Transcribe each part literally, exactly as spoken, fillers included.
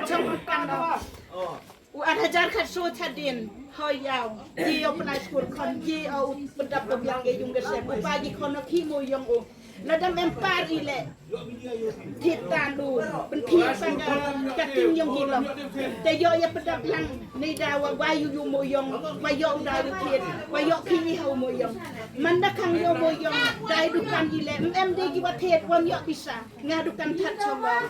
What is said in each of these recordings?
Chong kan da. U ar hajar khatsaw thadien. Hoi yau. Ye o pynlait skul khon ye o u pyndap pynbiang ye yung ke sem. U pa ye khon o ki mo yong u. Lada mem par i le. Thied tan u. Pynphied sang ka, ka ting yong ki long. Te yoh ye pyndap lang. Nei da wa wa yu yu mo yong. Wa yoh u da u thied. Wa yoh ki ni ha u mo yong. Man da khang yoh mo yong. Dai dukan i le. Em de ki wa thied wan yoh pisa. Nga dukan that sawlor.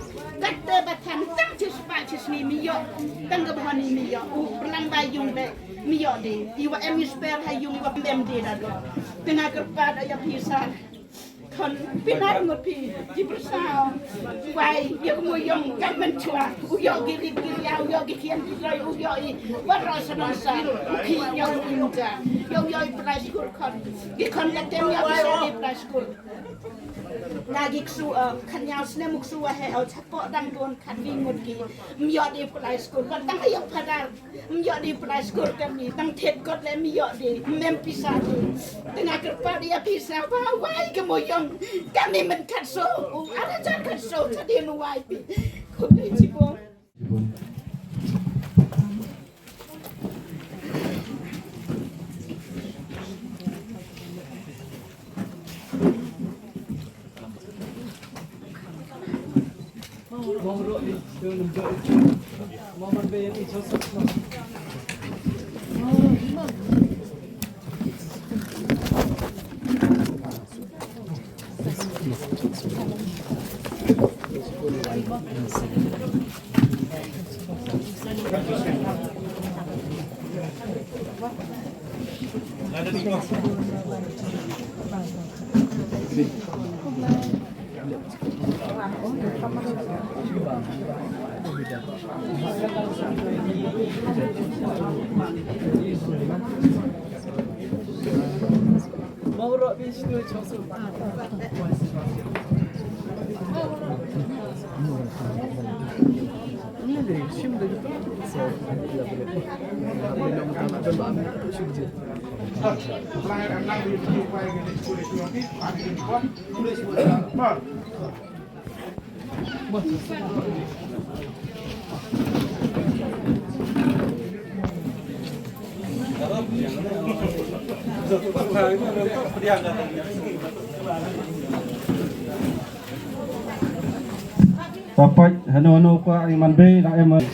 Katte ba than tang chi spah chi sni mi ïoh. Tang ka bhoni mi ïoh. U plang ba yung de mi ïoh de. Iwa em i spare ha yung iwa em de da do. Te nga kyrpad ïa phi sa. Khon pynarngut phi. Ji pyrsa. Wai ïa ka mo yong kan man chwa. U ïoh gi rit gi ria u ïoh gi khian gi roi u ïoh i. Wat ro sa nang sa. U phi ïoh i muta. Ïoh ïoh i pynlait skul khon. Gi khon katte ïoh i sa di pynlait skul. Nga gi ksu, eh, khat ñiaw snem u ksu wa he, eh, chapoh dang don khat wi ngut ki. Ym ïoh de pynlait skul, ban tang ha ïoh phadar. Ym ïoh de pynlait skul kami, tang thied kot le ym ïoh de, ym em pisa de. Te nga kyrpad ïa pisa, wa wai ka mo yong. Kami men khatsaw, u ar hajar khatsaw, thadien u wai phi. Khublei chibun. Tapat hano hano pa iman be na eman.